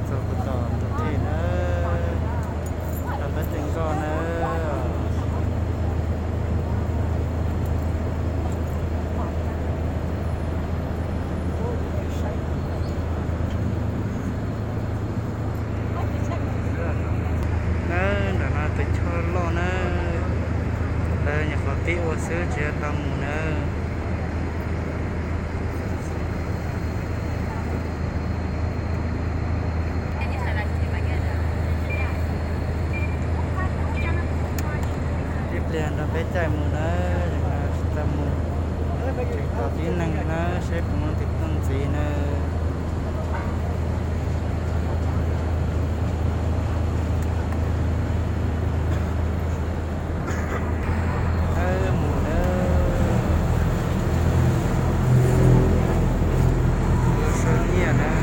Txog puag tom ntug thej na, rau peb tsev nkoj na. Nawb, nram no tus choj loj nawb, lawv nyuam qhuav pib ua xwb tsis tau mus nawb. Ib pliag nrog peb caij mus nawb, tsis tau mus, tseem tos tib neeg nawb, saib puas muaj tus tuaj ntxiv nawb. Nawb, mus nawb. Lub sab nyiaj nawb.